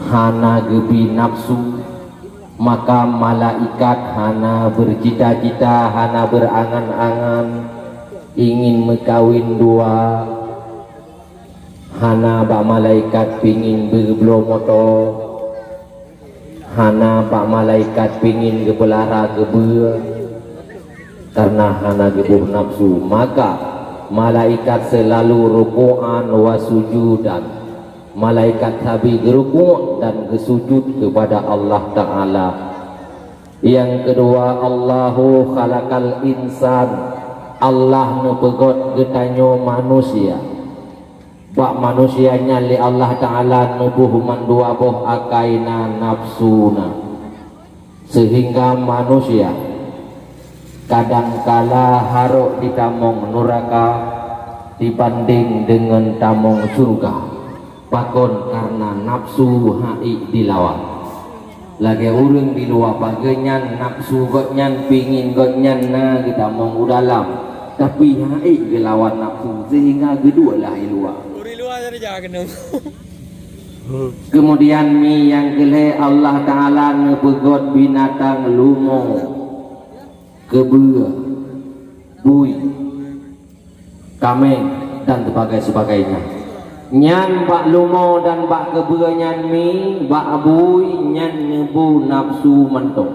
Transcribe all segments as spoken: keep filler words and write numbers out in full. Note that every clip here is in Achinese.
hana geubi nafsu, maka malaikat hana bercita-cita, hana berangan-angan ingin meukawen dua, hana bak malaikat pingin beubloe moto, hana bak malaikat pingin geupeulara keubeue, karena hana geuboh nafsu. Maka malaikat selalu ruku'an wa sujudan. Malaikat sabe geurukuk dan geusujud kepada Allah Ta'ala. Yang kedua, Allahu khalaqal insan. Allah neupeugot geutanyoe manusia. Bak manusia nyan lé Allah Ta'ala neuboh mandua boh akai na nafsu na. Sehingga manusia kadangkala harok ditamong nuraka dibanding deungon tamong syurga. Pakon? Karena nafsu hana ék dilawan. Lagée ureuëng di luwa pageue nyan, nafsu gobnyan pingin gobnyan na geutamong u dalam, tapi hana ék geulawan nafsu, sehingga geuduek lah i luwa. Ureuëng luwa jadi jahat keunoe. Kemudian mi nyang keulhée, Allah Ta'ala neupeugot binatang lumo, keubeue, bui, kaméng, dan sebagainya. Nyan bak lumo dan bak keubeue nyan mi, bak bui nyan neubu nafsu mantong.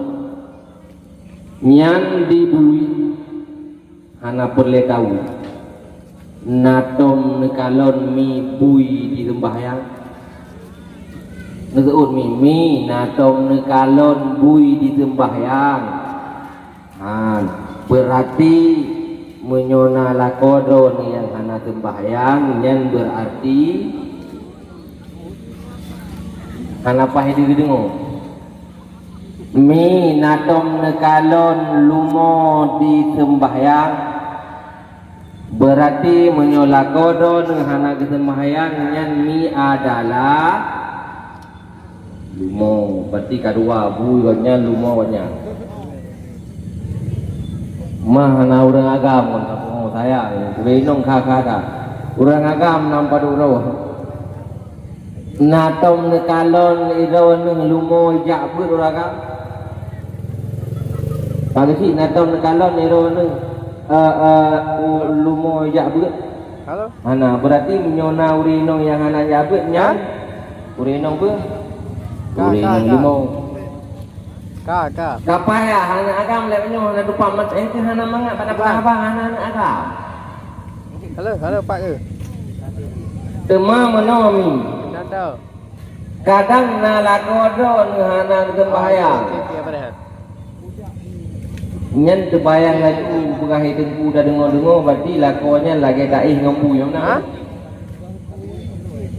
Nyan di bui hana peureulée tahu. Na tom neukalon mi bui di seumbahyang? Neuseuôt mi, mi na tom neukalon bui di seumbahyang? Han, beurati meunyoe na lakoe droe nyang hana seumbahyang, nyan beurati hana paih deungoe. Mi na tom neukalon lumo di seumbahyang? Beurati meunyoe lakoe droe hana geuseumbahyang, nyan mi adalah lumo. Beurati ka dua, bui gobnyan, lumo gobnyan. Mah na ureuëng agam ngon kampung saya, ureuëng inong kha-kha that. Ureuëng agam nam padub roh. Na tom neukalon droeneueh lumo jak beuet ureuëng agam? Pageucik na tom neukalon droeneueh, eh, eh, lumo jak beuet? Halo? Hana, beurati meunyoe na ureuëng inong nyang hana jak beuet nyan, ureuëng inong peue? Ka, ureuëng ka, inong ka. Lumo. Ka, ka. Ka payah, aneuk agam lé nyoe hana dupa mat, eh, hana mangat pada peugah haba hana aneuk agam. Halo, halo, Pak, ke? Teuma meunoe mi. Nanda. Kadang na lakoe droeneueh hana geuseumbahyang. Oke, oke, apa dah? Nyan teubayang laju peugah teungku tadeungoe-deungoe, berarti lakoe nyan lagée taéh ngon bui, nyang na? Ha?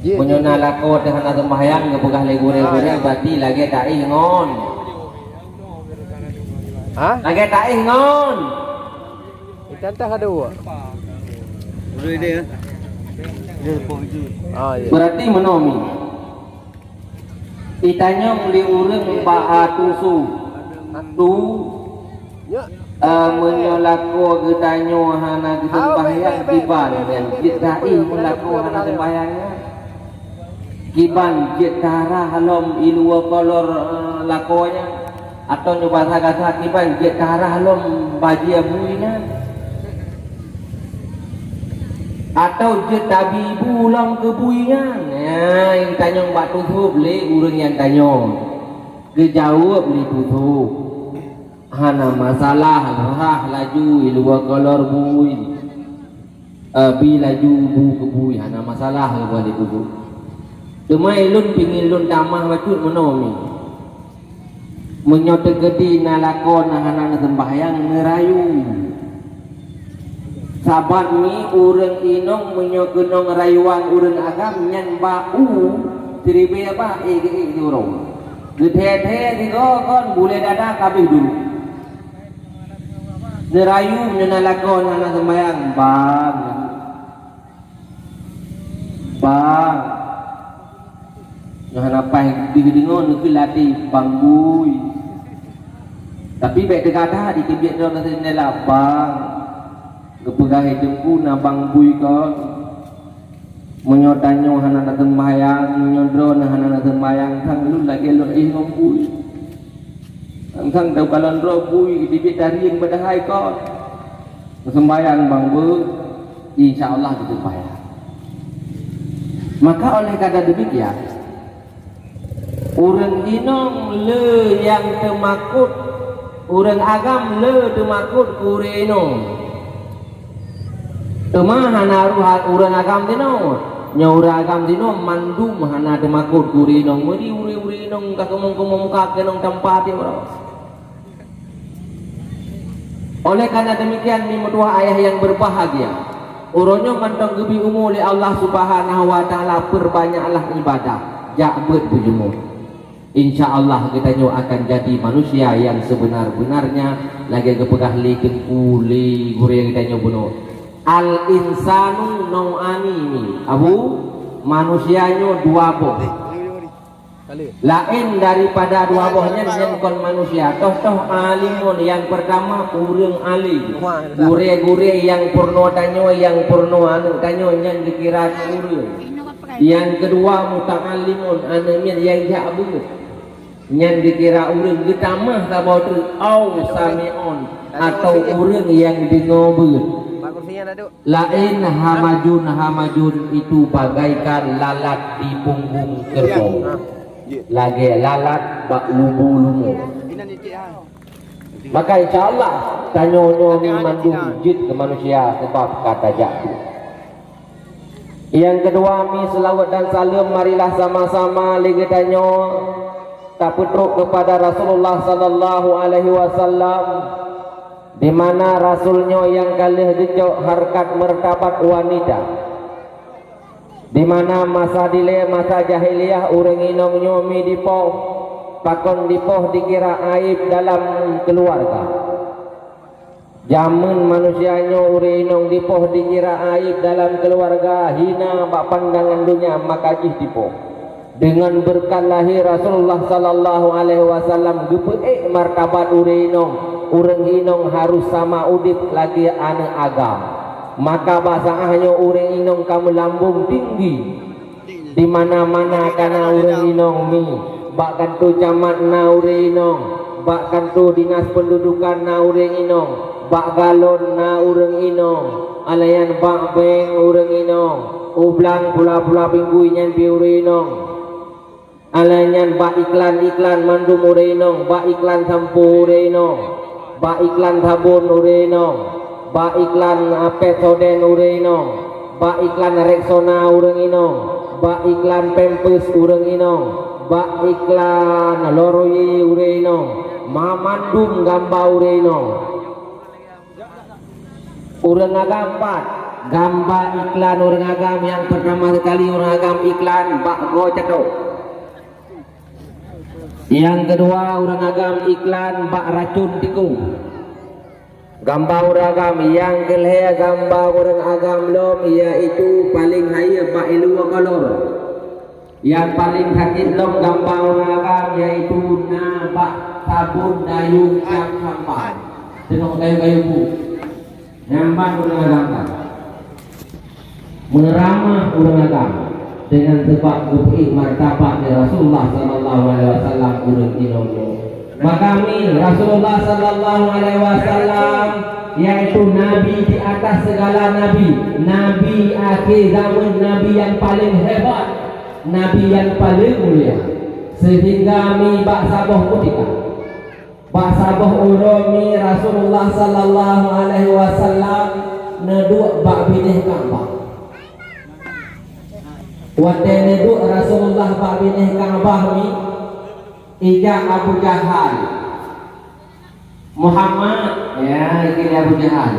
Meunyoe na lakoe teuh hana seumbahyang geupeugah lé gurée-gurée, berarti lagée taéh ngon. Ha? Lagée taéh ngon. Itan tah ada dua. Udah dia. Ah, ya. Berarti meunoe mi. Itanyong lé ureuëng bak atu su. Tu, eh, meunyoe lakoe geutanyoe hana geuseumbahyang kiban nyan, jeuet taéh meulakoe hana seumbahyang nyan. Kiban jeuet tarah lom i luwa kolor, eh, lakoe nyan. Atau nyoe basa gata kiban jeuet tarah lom bajée bui nyan. Atau jeuet tabi bu lom keu bui nyan. Nyan, tanyong bak tusob lé ureuëng nyang tanyong. Geujaweueb lé tusob. Hana masalah, rhah laju i luwa kolor bui. Eh, bi laju bu keu bui, hana masalah, geupeugah lé tusob. Teuma ulôn pingin lôn tamah bacut meunoe mi. Meunyoe teukeudi na lakoe na hana neuseumbahyang, neurayu. Saban mi ureuëng inong meunyoe keunong rayuan ureuëng agam nyan bak u, siribée bah ék-ék sidroe. Geuthée-thée sigoe kon bulée dada ka abéh duek. Neurayu meunyoe na lakoe na hana seumbahyang, bang. Bang. Nyoe hana paih dideungoe neukheun latée bang bui. Tapi bék teuga that diteubiet droe lam jendela, bang. Geupeugah lé teungku na bang bui kon. Meunyoe tanyoe hana na seumbahyang, meunyoe droeneuh hana na seumbahyang, sang lôn lagèe lôn éh ngon bui. Sang-sang teukalon droe bui, teubiet tarieng padahai kon. Seumbahyang bang beuh, insya Allah geuseumbahyang. Maka oleh karena demikian, ureueng inong le nyang teumakot, ureueng agam le teumakot keu ureueng inong. Teuma hana rôh ureueng agam sinoe. Nyoe ureueng agam sinoe mandum hana teumakot keu ureueng inong. Meuri ureueng-ureueng inong ka keumong-keumong muka keunong tampa tiep uroe. Oleh karena demikian, mi meutuwah ayah yang berbahagia, uroe nyoe mantong geubri umu lé Allah Subhanahu wa Taala, perbanyaklah ibadah, jak beuet beujeumu. Insya Allah geutanyoe akan jadi manusia yang sebenar-benarnya, lagèe geupeugah lé Teungku lé gurèe geutanyoe bunoe. Al-insanu nau'ani, Abu, manusia nyoe dua boh. Laén daripada dua boh nyan, nyan kon manusia. Toh-toh alimun, nyang peurtama ureueng alim. Gurèe-gurèe nyang peurunoe tanyoe, nyang peurunoe aneuk tanyoe, nyan dikira ureueng. Nyang keudua muta'allimun, aneuk miet nyang jak beuet. Nyan dikira ureueng geutamah saboh treuk, au sami'un, atau ureueng nyang deungoe beuet. Laén hamajun, hamajun itu bagaikan lalat di punggung kerbau, lagèe lalat bak lubu leumo. Maka insya Allah tanyoe nyoe mi mandum jeuet keu manusia, sabab ka tajak beuet. Nyang keudua, mi seulaweuet dan saleuem, marilah sama-sama lé geutanyoe tapeutrok keupada Rasulullah sallallahu alaihi wasallam, di mana Rasul nyoe nyang ka lheueh geucok harkat martabat wanita. Di mana masa dilèe, masa jahiliyah, ureueng inong nyoe mi dipoh, pakon dipoh dikira aéb dalam keuluwarga. Jameun manusia nyoe ureueng inong dipoh dikira aéb dalam keuluwarga, hina bak pandangan donya, maka jih dipoh. Deungon beureukat lahé Rasulullah sallallahu alaihi wasallam geupeuék martabat ureueng inong, ureueng inong harôh sama udép lagèe aneuk agam. Maka bak saát nyoe ureueng inong ka meulambông tinggi. Di mana-mana ka na ureueng inong mi, bak kantô camat na ureueng inong, bak kantô dinas peundudukan na ureueng inong, bak galon na ureueng inong, alayan bak bank ureueng inong, u blang pula-pula pinggui nyan pih ureueng inong. Alayan bak iklan-iklan mandum ureueng inong, bak iklan sampo ureueng inong, bak iklan sabon ureueng inong, bak iklan, ah, Pepsodent ureueng inong, bak iklan Rexona ureueng inong, bak iklan Pampers ureueng inong, bak iklan Laurier ureueng inong, ma mandum gamba ureueng inong. Ureueng agam pat, gamba iklan ureueng agam nyang peurtama sekali ureueng agam iklan bak goe catôk. Nyang keudua ureueng agam iklan bak racôn tikôh. Gamba ureueng agam nyang keulhèe gamba ureueng agam lom, yaitu paleng hayeue bak ileue kolor. Nyang paleng sakét lom gamba ureueng agam, yaitu na bak sabon dayong cang sampah. Teungoh kayu-kayu bu. Nyan ban ureueng agam ka. Meuramah ureueng agam deungon sabab geupeuék martabat lé Rasulullah sallallahu alaihi wasallam ureueng inong nyoe. Maka mi Rasulullah sallallahu alaihi wasallam, yaitu nabi di atas segala nabi, nabi akhé zaman, nabi nyang paleng hebat, nabi nyang paleng mulia. Sehingga mi bak saboh kutika, bak saboh uroe mi Rasulullah sallallahu alaihi wasallam neuduek bak binéh Ka'bah. Watèe neuduek Rasulullah bak binéh Ka'bah mi, ijak Abu Jahal, "Muhammad," ya, ikheun Abu Jahal,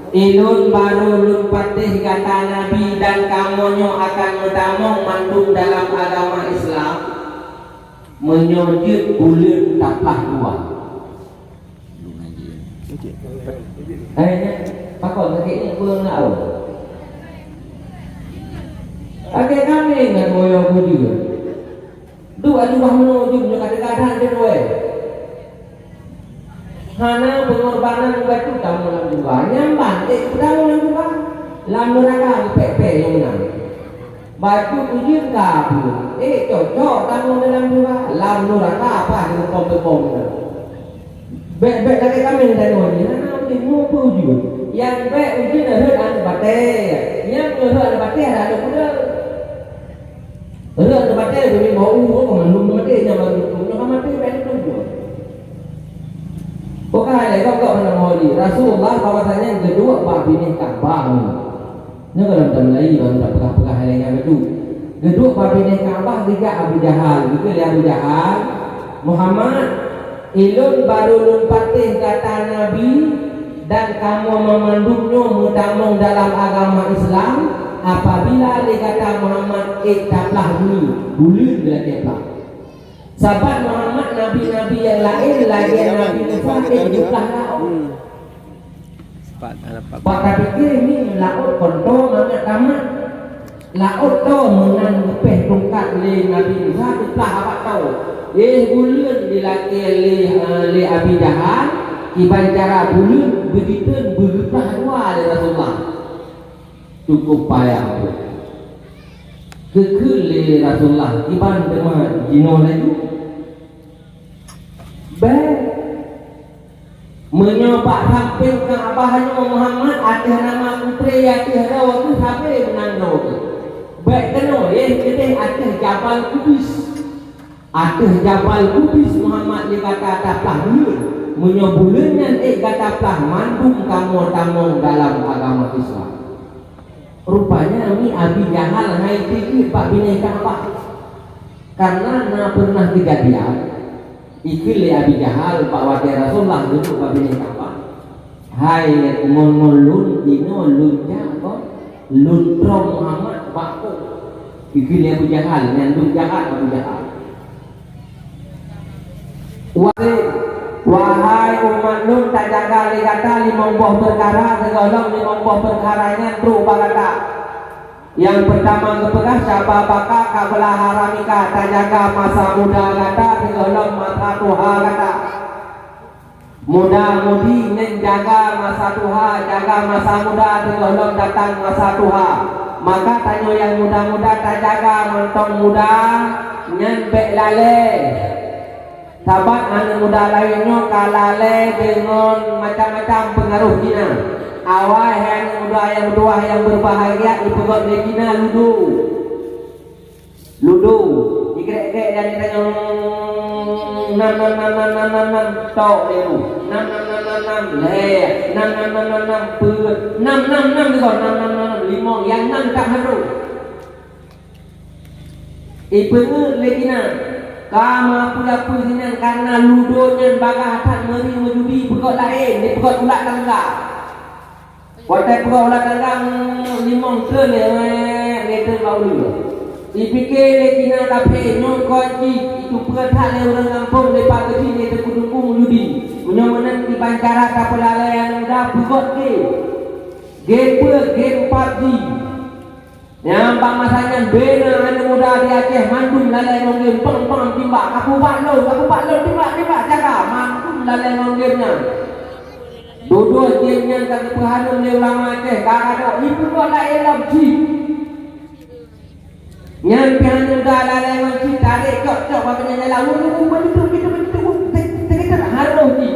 "ulôn barô lôn patéh gata nabi dan kamoe nyoe akan meutamong mandum dalam agama Islam." Meunyoe jeuet buleuen taplah dua. Eh, pakon sakét nyan peue na awak? Sakét kambeng ngon boyong bujur. Duek aju bah meunoe jeuem nyoe ka teugadang jeuet wée. Hana peungorbanan batu tamong lam syeuruga. Nyan ban, eh, tamong lam syeuruga. Lam neuraka pèk-pèk nyang meunan. Bacut ujeuen ka peue? Eh, cok-cok tanyoe dalam nuraka, lam nuraka apa di teupom-teupom nyan? Bèk-bèk lagèe kaméng tanyoe nyoe, hana ujeuen, nyoe peue ujeuen? Nyang bèk ujeuen rhot aneuk batèe. Nyang rhot aneuk batèe hana lôn peudeuh. Rhot aneuk batèe, bèk mimba u, oh, mandum maté, nyang baru nyoe ka maté, bèk lôn peudeuh. Bukan ada kok-kok mana mau di Rasulullah bahwasanya geuduek bak binéh Ka'bah. Nyoe gohlom tameulayeue, gohlom tapeugah-peugah hai lagèe nyan bacut. Geuduek bak binéh Ka'bah geujak Abu Jahal. Geukheun lé Abu Jahal, "Muhammad, ulôn barô lôn patéh gata nabi dan kamoe banmandum nyoe meutamong dalam agama Islam apabila lé gata Muhammad ék taplah buleuen, buleuen geulakèe plah." Sabab Muhammad nabi-nabi nyang laén lagèe Nabi Musa ék geuplah laôt. Bak tapike nyoe laôt kon toe mangat tamat. Laôt toe meunan geupéh tungkat lé Nabi Musa geuplah bak toe. Eh, buleuen dilakèe lé, eh, lé Abi Jahal, kiban cara buleuen beujiteun beugeuplah dua lé Rasulullah. Cukup payah tu. Geukheun lé Rasulullah, kiban teuma jinoe laju. Bèk. Meunyoe bak sampéng Ka'bah nyoe Muhammad ateueh nama putré ateueh droe teuh sabe meunan droe teuh. Bèk keunoe, eh, keudeh ateueh Jabal Kubis. Ateueh Jabal Kubis Muhammad lé gata taplah buleuen. Meunyoe buleuen nyan ék gata plah mandum kamoe tamong dalam agama Islam. Rupanya mi Abi Jahal hai teugeut bak binéh Ka'bah. Karena na pernah kejadian, ikheun lé Abi Jahal bak watèe Rasulullah geuduek bak binéh Ka'bah, "Hai, ngon, ngon lôn inoe lôn jak kon, lôn trong Muhammad bak kôn." Ikheun lé Abu Jahal, nyan lôn jahat Abu Jahal. Wahai, wahai umat lôn, tajaga lé gata limong boh peukara, sigohlom limong boh peukara nyan trok bak gata. Nyang peutama geupeugah, "Syababaka qabla haramika," tajaga masa muda gata sigohlom masa tuha gata. Muda-mudi nyan jaga masa tuha, jaga masa muda sigohlom datang masa tuha. Maka tanyoe nyang muda-muda tajaga mantong muda nyan bèk lalè. Sabab aneuk muda laén nyoe ka lalè deungon macam-macam peungaroh Cina. Awai hai aneuk muda nyang meutuwah nyang beubahgia, ipeugöt lé Cina ludo. Ludo. Igrek-grek dan itanyong nam, nam, nam, nam, nam, nam, nam, tok lé u. Nam, nam, nam, nam, nam, lhèe. Nam, nam, nam, nam, nam, peuet. Nam, nam, nam, dua, nam, nam, nam, nam, limong. Nyang nam tak harôh. Ipeungeuet lé Cina, ka meuapui-apui sinan kareuna ludo nyan bagaih that meuri meujudi, peugöt laén, dipeugöt ulat tangga. Watèe peugöt ulat tangga, limong treun lé, lé treun bak uleue. Ipike lé Cina kafé, nyoe kon jih, iteupeue that lé ureueng gampông, lé pak geuchik, lé teungku-teungku meujudi. Meunyoe meunan kiban cara tapeulalai aneuk muda, peugöt game. Game peue? Game pabji. Nyang bak masa nyan bena aneuk muda di Aceh mandum lalai ngon game, pang, pang, timbak, kapeubat lôn, kapeubat lôn, timbak, timbak, jaga, mandum lalai ngon game nyan. Dudoe game nyan ka geupeuhareuem lé ulama Aceh, ka gadôh ipeugöt laén lom chip. Nyan pih aneuk muda lalai ngon chip, tarek cok-cok bak binéh jalan, wu, wu, wu, begitu, begitu, begitu, wu, tek, tek, tek, harôh chip.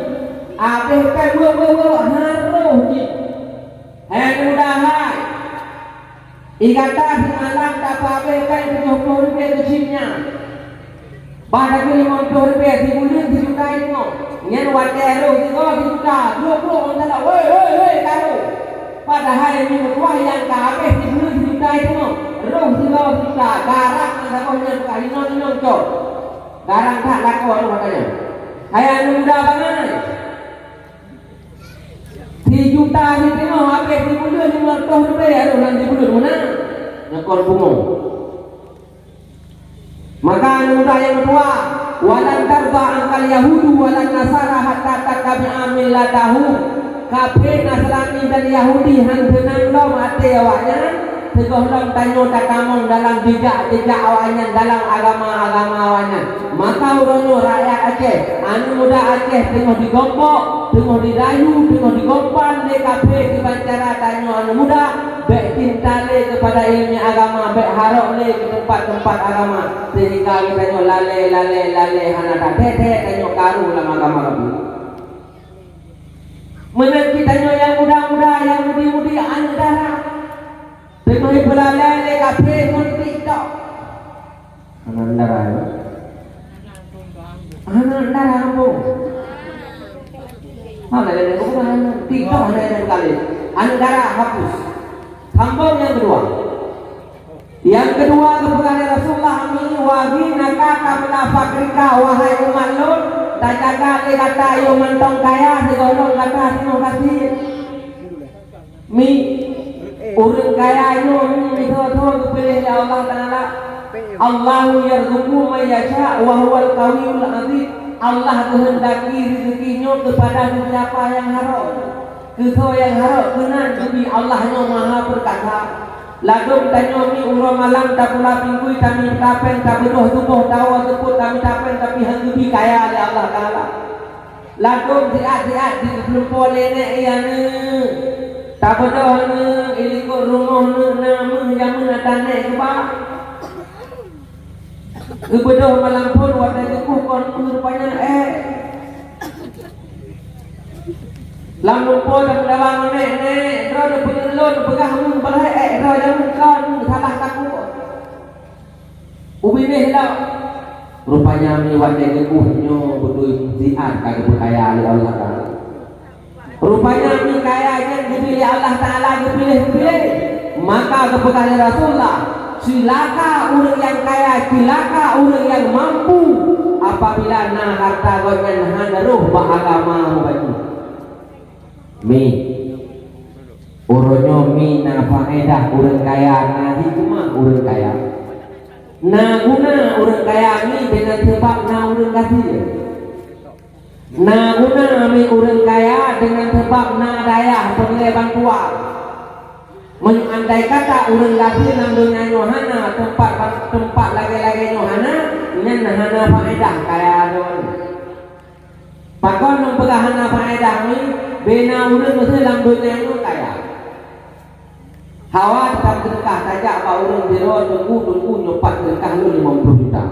Abéh kai, wu, wu, wu, harôh chip. Hai aneuk muda hai! Di gata simalam tapeuabéh kai tujoh ploh ribèe keu chip nyan. Bah takheun limong ploh ribèe, sibuleuen sijuta limong. Nyan watèe roh sigoe sijuta, dua ploh ôn talak. Woi, woi, woi, karu! Padahai mi meutuwah nyang ka habéh sibuleuen sijuta limong. Roh sigoe sijuta, garang nyang saboh nyan ka inong-inong cok. Garang that lakoe roh gata nyan. Hai aneuk muda bangai! Sijuta jiteurimong habéh sibuleuen limong reutôh ribèe, aduh, lam sibuleuen meunan. Nyan kon bumoe. Maka aneuk muda nyang meutuwah, "Walan tarda angkal yahudu walan nasara hatta tattabi'a millatahum." Kafé, Nasrani dan Yahudi han seunang lom até awaknyan, sigohlom tanyoe tatamong dalam jijak-jijak awaknyan, dalam agama-agama awaknyan. Maka uroe nyoe rakyat Aceh, aneuk muda Aceh teungoh digombok, teungoh dirayu, teungoh digompan lé kafé kiban cara tanyoe aneuk muda Bèk cinta lé keupada ileumèe agama, bèk harok lé keu teumpat-teumpat agama, seuhingga geutanyoe lalè, lalè, lalè hana that-that tanyoe karu lam agama Rabbi. Meunan cit tanyoe nyang muda-muda, nyang mudi-mudi, aneuk dara, teungoh jipeulalè lé kafé ngon TikTok. Aneuk dara, ya? Aneuk dara kampung. Mana ada yang bukan aneuk? TikTok ada yang kali. Aneuk dara hapus. Sambung nyang keudua. Nyang keudua geupeugah lé Rasulullah, "Mi wa ghinaka qabla faqrika, wahai umat lôn, tajaga lé gata yoh mantong kaya sigohlom gata singoh gasien." Mi, ureueng kaya nyoe mi, mi tho-tho geupiléh lé Allah Taala. "Allahu yarzuqu man yasha wa huwal qawiyul aziz." Allah geuheundaki rezeki nyoe keupada siapa nyang harok. Keu soe nyang harok keunan geubi, Allah nyoe maha peurkasa. Ladôm tanyoe mi uroe malam tapula pinggui, tami tapéng, tabeudôh tuboh, tawoe seupôt, tami tapéng, tapi han geubi kaya lé Allah Taala. Ladôm siat-siat di geupeurumpok lé nèk, iya nèk. Tabeudôh nèk, ilikot rumoh nèk, na meuh jameun ata nèk keuba. Geubeudôh malam phon watèe geukueh kon meuh rupanya, eh. Lam lumpoe dan dalam nèk, nèk, droe neupeuteureulon peugah meuh balhèe, eh, droe jameun kon meuh salah takue. Ubit lé lom. Rupanya mi watèe geukueh nyoe beutôi siat ka geupeukaya lé Allah Taala. Rupanya mi kaya nyan geubi lé Allah Taala geupiléh-piléh. Maka geupeugah lé Rasulullah, "Cilaka ureueng nyang kaya, cilaka ureueng nyang mampu apabila na harta gobnyan hana rôh bak agama meubacut." Mi, uroe nyoe mi na faedah ureueng kaya, na hikmah ureueng kaya. Na guna ureueng kaya mi deungon sabab na ureueng gasien. Na guna mi ureueng kaya deungon sabab na dayah peungeulée bantuan. Meunyoe andai kata ureueng gasien lam donya nyoe hana, teumpat, teumpat lagée-lagée nyoe hana, nyan hana faedah kaya droe. Pakon lôn peugah hana faedah nyoe? Bina ureueng meusé lam donya nyoe kaya. Hawa teuseudeukah, tajak bak ureueng sidroe, "Teungku, teungku, nyoe pat seudeukah lôn limong ploh juta."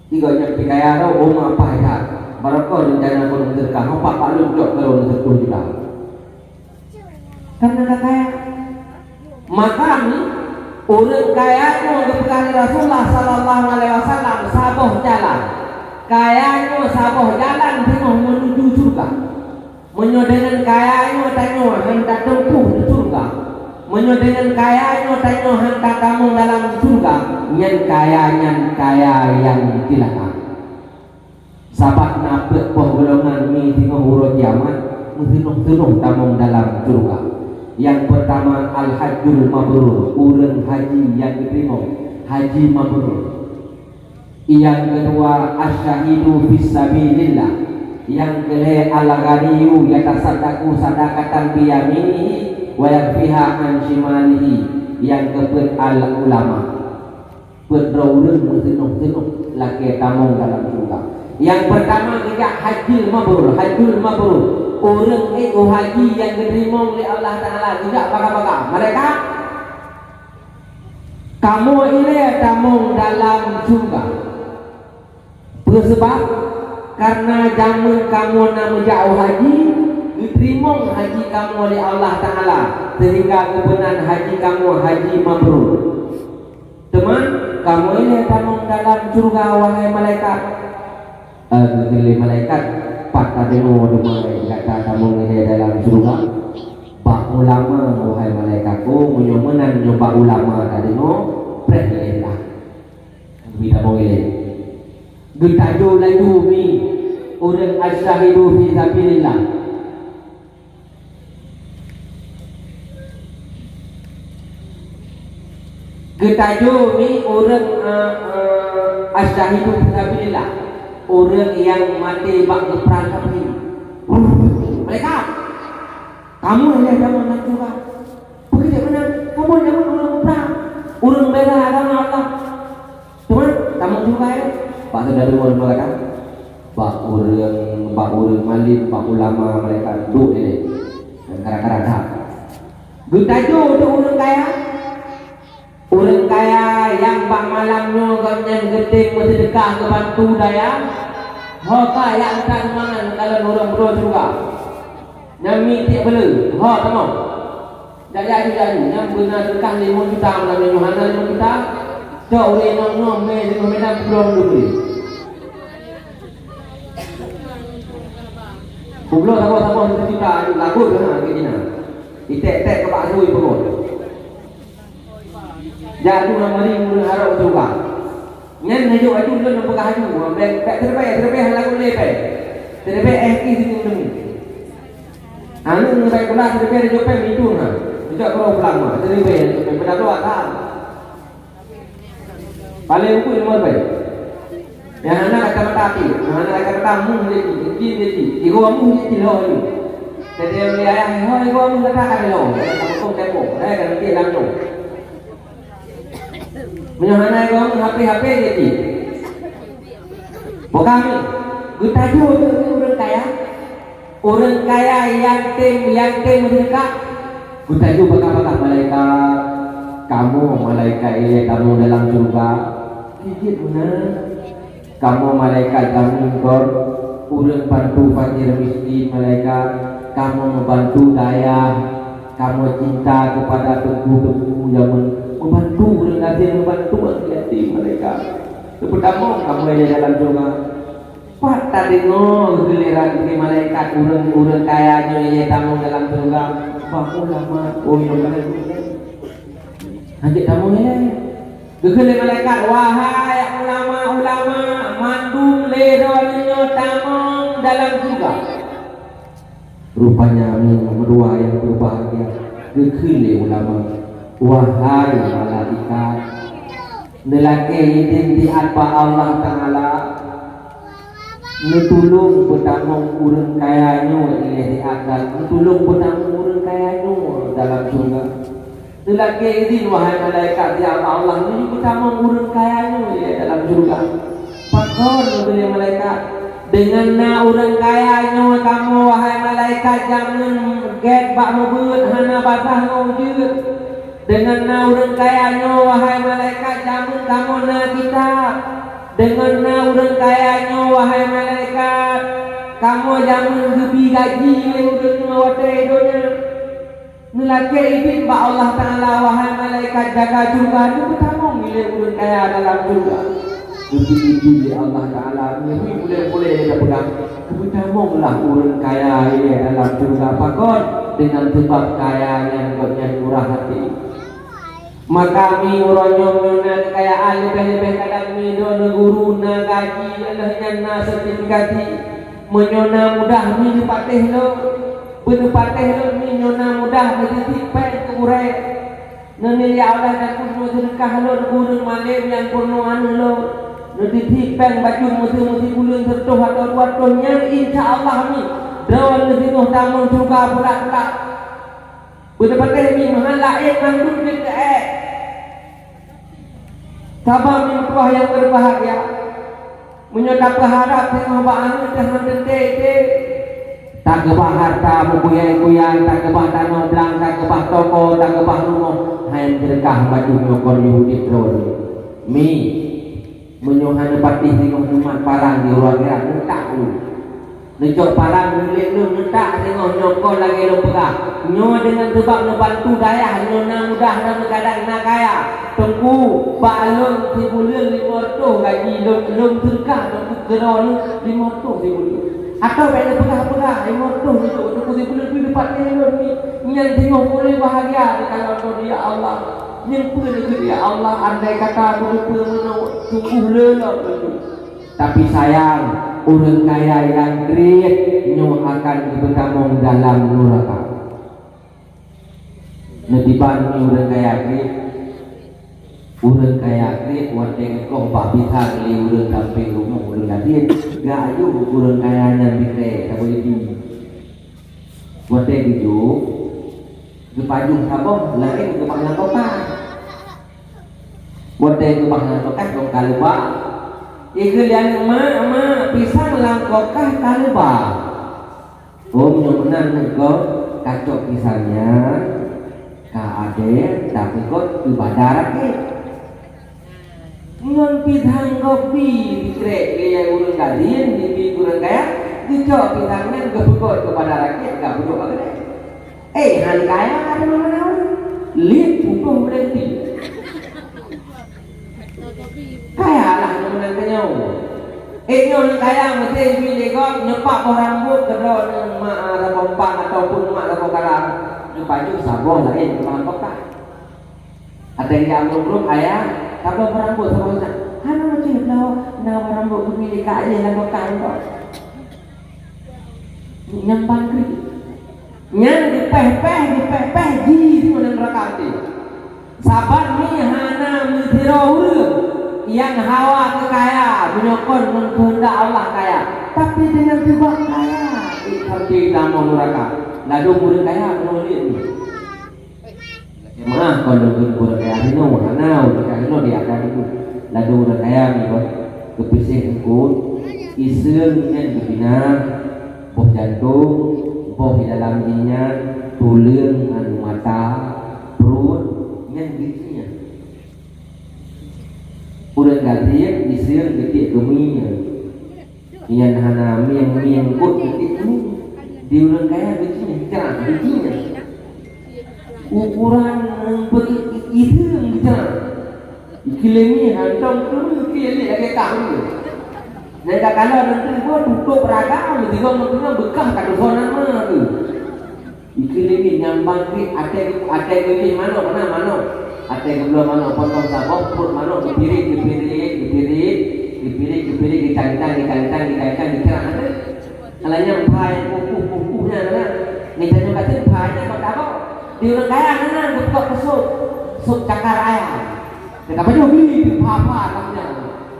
Tiga nyan pih kaya droe, oh, ma paih that. Barokon rencana keuneuk seudeukah, nyoe pat bak lôn cok keu lôn siploh juta. Karena ka kaya. Maka mi, ureueng kaya nyoe geupeugah lé Rasulullah sallallahu alaihi wasallam saboh jalan. Kaya nyoe saboh jalan singoh meunuju syeuruga. Meunyoe deungon kaya nyoe tanyoe han tateumpôh di syeuruga, meunyoe deungon kaya nyoe tanyoe han tatamong dalam syeuruga, nyan kaya nyan kaya nyang cilaka. Sabab na peuet boh golongan mi singoh uroe kiamat, meusinuh-sinuh tamong dalam syeuruga. Nyang peurtama, al-hajjul mabrur, ureueng haji nyang geuteurimong, haji mabrur. Nyang keudua, asy-syahidu fis sabilillah. Nyang keulhée, al-ghaniyyu yatasaddaqu sadaqatan biyaminihi wa yakhfiha an shimalihi. Nyang keupeuet, al-ulama. Peuet droe ureueng meusinuh-sinuh lakée tamong dalam syeuruga. Nyang peurtama geujak hajjil mabrur, hajjul mabrur. Ureueng ék u haji nyang geuteurimong lé Allah Taala geujak baga-baga. Malaikat, kamoe ilée tamong dalam syeuruga. Peue seubab? Karena jameun kamoe na meujak u haji, geuteurimong haji kamoe lé Allah Taala, seuhingga geupeunan haji kamoe haji mabrur. Teuma, kamoe ilée tamong dalam syeuruga, wahai malaikat. Eh, geukheun lé malaikat, pat tadeungoe teuma gata tamong ilée dalam syeuruga? Bak ulama, wahai malaikat. Oh, meunyoe meunan nyoe bak ulama tadeungoe, preh ilée lah. Geutamong ilée. Geutajo laju mi ureueng asy-syahidu fi sabilillah. Geutajo mi ureueng, eh, eh, asy-syahidu fi sabilillah, ureueng nyang maté bak geuprang kafé. Malaikat, kamoe ilée tamong lam syeuruga. Peue keuh meunan, kamoe nyang ureueng geuprang, ureueng bela agama Allah. Teuma, tamong syeuruga ilée. Bak syeuruga ureueng geuprang. Bak ureueng, bak ureueng malém, bak ulama, malaikat duek ilée. Dan kadang-kadang that. Geutajoe teuh ureuëng kaya. Ureuëng kaya nyang bak malam nyoe gobnyan geutem meuseudeukah geubantu dayah, ho ka jak meukat mangat meukalon ureuëng beudôh syeuruga. Nyan miet tiek beuleue, ho tamong. Jak, jak, jak, jak, nyan beuna seudeukah limong juta malam nyoe, hana limong juta. Cok ureuëng inong nyoe mè limong meter publoe dum. Publoe saboh-saboh satu juta, lagot keunan keu jihnyan. Iték-ték keu bak su ipeugöt. Jak atu na mari ureuëng harok u syeuruga. Nyan neujok aju lôn neupeugah aju, bèk, bèk teureubèe, teureubèe hana geuleubèe. Teureubèe éh ki sineuk teumé. Aneuk ngon baik pula teureubèe neujok pèng itu na. Neujok keudroe pulang ma, teureubèe neujok pèng, peudaloe that. Paléng ukui limong ribèe. Nyang hana kacamata pih, nyang hana kacamata muh jih, jih jih, jigoe muh jih tilok jih. Teudeungoe lé ayah, "Hoi, jigoe muh gata ka tilok." Ka mukong tembok, eh, ka nanti lam nyoe. Meunyoe hana jigoe muh, H P-H P jih jih. Bukan, geutajoe keu ureuëng kaya. Ureuëng kaya nyang tem, nyang tem meuseudeukah, geutajoe bak-bak malaikat, "Kamoe malaikat ilèe tamong dalam syeuruga." Jih jih meunan. "Kamoe malaikat jamin kon ureuëng bantu fakir miskin, malaikat. Kamoe meubantu dayah. Kamoe cinta keupada teungku-teungku jameun. Meubantu ureuëng gasien, meubantu aneuk yatim, malaikat. Neupeutamong kamoe ilèe dalam syeuruga." Pat tadeungoe geugeuliran lé malaikat ureuëng-ureuëng kaya nyoe ilèe tamong dalam syeuruga, "Bah ulama, oh, nyoe." Hana tamong ilèe. Geukheun lé malaikat, "Wahai ulama-ulama, mandum lé droeneuh nyoe tamong dalam syeuruga." Rupanya, meunyoe meudua nyang berbahagia, geukheun lé ulama, "Wahai malaikat, neulakèe idin siat bak Allah Taala, neutulông peutamong ureuëng kaya nyoe ilèe siat, neutulông peutamong ureuëng kaya nyoe dalam syeuruga." Neulakèe idin, wahai malaikat, ya Allah, neujok peutamong ureuëng kaya nyoe ilèe dalam syeuruga. Pakon, geukheun lé malaikat, deungon na ureuëng kaya nyoe kamoe, wahai malaikat, jameun gèt bak meubeuet, hana basah ngon jeuet. Deungon na ureuëng kaya nyoe, wahai malaikat, jameun kamoe na kitab. Deungon na ureuëng kaya nyoe, wahai malaikat, kamoe jameun geubi gaji lé ureuëng nyoe watèe donya. Neulakèe idin bak Allah Taala, wahai malaikat jaga syeuruga, neupeutamong ilèe ureuëng kaya dalam syeuruga. Neupeuidin lé Allah Taala, meunyoe puléh-puléh lé tapeugah, neupeutamonglah ureuëng kaya ilèe dalam syeuruga. Pakon? Deungon seubab kaya nyan gobnyan murah até. Maka mi uroe nyoe meunyoe na keukayaan leubeh-leubeh kadang mi droeneuh guru na gaji, lheueh nyan na sertifikasi. Meunyoe na mudah mi neupatéh lôn, beuneupatéh lôn mi nyoe na mudah neutitip péng keu gurèe. Neunilai Allah dan peurunoe seudeukah lôn keu ureuëng malém nyang peurunoe aneuëk lôn. Neutitip péng bacut meuteumeuti buleuen seureutôh atawa dua reutôh nyan insya Allah mi droeneuh singoh tamong syeuruga pulat-pulat. Beuteupatéh mi meuhan laén mandum jeuet keu ék. Saban mi meutuah nyang beubahgia. Meunyoe tapeuharab singoh bak aneuëk teuh hana teuntèe-teuntèe, takeubah hareuta meukuyai-kuyai, takeubah tanoh blang, takeubah toko, takeubah rumoh, hai meuseudeukah bacut nyoe kon udép droeneuh. Mi, meunyoe hana patéh singoh neumat parang di uroe akhirat, neutak ulôn. Neucok parang milék lôn, neutak singoh nyoe kon lagèe lôn peugah. Nyoe deungon seubab neubantu dayah, nyoe na mudah, na meugadang, na kaya. Teungku, bak lôn sibuleuen limong reutôh gaji lôn, lôn seudeukah Teungku keu droeneuh limong reutôh sibuleuen. Atawa bèk neupeugah-peugah, limong reutôh neucok Teungku sibuleuen pih neupatéh lôn mi. Nyan singoh puléh bahgia teukalon droeneuh, ya Allah. Nyan peue neukheun, ya Allah, andai kata kuteupeue meunoe, sungguh le lom Teungku. Tapi sayang, ureuëng kaya nyang kriet nyoe akan geupeutamong dalam nuraka. Neutiban ureuëng kaya kriet. Ureuëng kaya kriet watèe geukoh bak pisang lé ureuëng sampéng rumoh ureuëng gasien, geuayue ureuëng kaya nyan beutré saboh ibi. Watèe geujok, geupajoh saboh, laén geubah lam kulkas. Watèe geubah lam kulkas, gong ka leuba. Ikheun lé aneuk, "Mak, mak, pisang lam kulkas ka leuba." "Oh, meunyoe meunan, neuk gob, kacok pisang nyan, Ka até tapeugöt keu banda rakét. Ngon pisang gob bi dikrek lé ureuëng gasien, dibi ureuëng kaya, geucok pisang nyan geupeugöt keu banda rakét, ka beudôk bak keudè. Eh, han kaya teuma meunan. Liek putôh beureuti. Kaya lah meunan keunyoe. Eh, nyoe han kaya meusti bi lé gob, neupak boh rambôt keudroe ngon mak saboh pang ataupun mak saboh garam. Neupajoh saboh laén keu bahan beukah. Até jak meureup-reup ayah, saboh boh rambôt saboh nyan. Hana macam na boh rambôt geubi lé kak ayah lam beukah nyoe. Nyan bangkrut. Nyan geupéh-péh, geupéh-péh jih di dalam neuraka api. Sabab mi hana meusidroe ureuëng nyang hawa keu kaya, meunyoe kon ngon keuheundak Allah kaya, tapi deungon keubah kaya, eh, sampai tamong neuraka. Ladôm ureuëng kaya meunyoe liek nyoe. Jeumaah kon lôn kheun ureuëng kaya hinoe, hana ureuëng kaya hinoe di akan itu. Ladôm ureuëng kaya nibak geupiséh eungkôt, iseung nyan geupinah, boh jantông, boh di dalam jih nyan, tuleueng, anu, mata, pruet, nyan geuci nyan. Ureuëng gasien iseung geutiek keumie nyan. Nyan hana mieng-mieng kot geutiek keumie. Di ureuëng kaya geuci nyan, cerah geuci nyan. Ukuran, eh, beu-, iseung cerah. Ikeu lé nyan hantong keumie, ikeu lé lagèe kah nyan. Nyan takalon nanggroe tutup ragam, sigoe nanggroe beukah ka tuho nama tu. Ikeu lé nyan nyang bangkrut, até, até geubloe manok, na manok. Até geubloe manok, potong saboh, pruet manok, geupirit, geupirit, geupirit, geupirit, geupirit, geucancang, geucancang, geucancang, geucerah, na. Kalau nyan pai, pupuh, pupuh nyan, na. Ni tanyoe kata pai nyan, kok tabok. Di ureuëng kaya, na, na, geupeugah keu sop. Sop cakar ayam. Gata pajoh bri, pha-pha, lam nyan.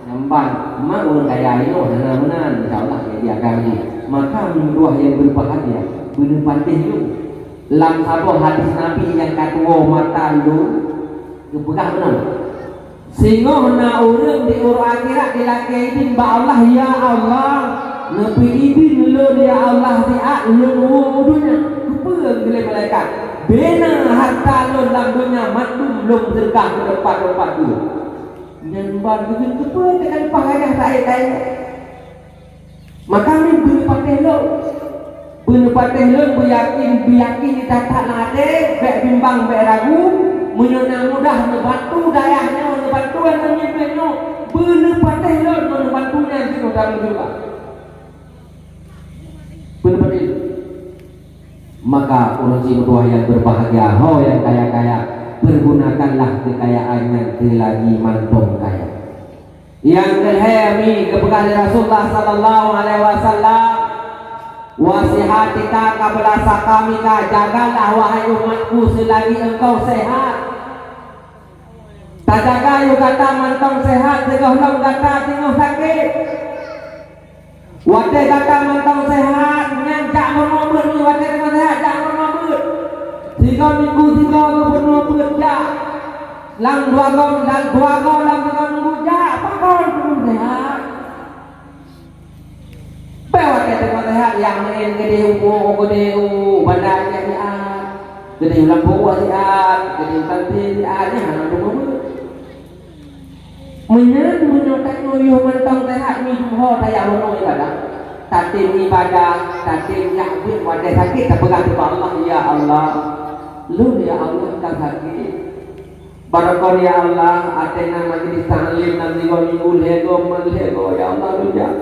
Nyamban, mak ureuëng kaya nyoe hana meunan, insya Allah jadi agam jih. Maka meutuah nyang berbahagia, beuneupatéh lôn. Lam saboh hadis Nabi nyang ka tuwoe mata lôn, geupeugah meunan, "Singoh na ureuëng di uroe akhirat jilakée idin bak Allah, 'Ya Allah, neupeuidin lôn, ya Allah, siat lôn woe u donya.' Geupeugah lé malaikat, 'Bina hareuta lôn lam donya mandum lôn seudeukah keu teumpat-teumpat geuh.'" Nyan ban geukheun keupeue teuka leupah gajah taék-taék. Maka mi beuneupatéh lôn. Beuneupatéh lôn beuyakin, beuyakin that-that lam até, bék bimbang, bék ragu, meunyoe na mudah neubantu dayah nyoe, neubantu aneuk miet nyoe, beuneupatéh lôn ngon neubantu nyan singoh tameujumpa. Beuneupatéh lôn. Maka ureuëng cit meutuah nyang berbahagia, ho nyang kaya-kaya, pergunakanlah kekayaan nyan keu lagée mantong kaya. Nyang keuhai mi geupeugah lé Rasulullah sallallahu alaihi wasallam, "Wa sihatika qabla saqamika, jagalah wahai umatku selagi engkau sehat." Tajaga yôh gata mantong sehat, sigohlom gata teungoh sakét. Watée gata mantong sehat, nyan jak meurunoe beuet, watée teungoh sehat, jak meurunoe beuet. Sigoe minggu sigoe geurunoe beuet jak. Lam dua goe, lam dua goe lam sigoe minggu jak, pakon teungoh sehat. Bék watée teungoh sehat, nyang meu'en keudeh u, keudeh u Banda Aceh siat, keudeh u Lampôh siat, keudeh u Kanti siat, nyan hana teungoh beuet. Meunyan meunyoe tanyoe yoh mantong sehat, nyoe ho tajak meurunoe ibadah. Tatem ibadah, tatem jak beuet, watée sakét tapeugah keu Allah, "Ya Allah, lôn ya Allah ka sakét." Barakon ya Allah, ateueh nan majlis taklim nan sigoe minggu lhée goe, man lhée goe, ya Allah, lôn jak.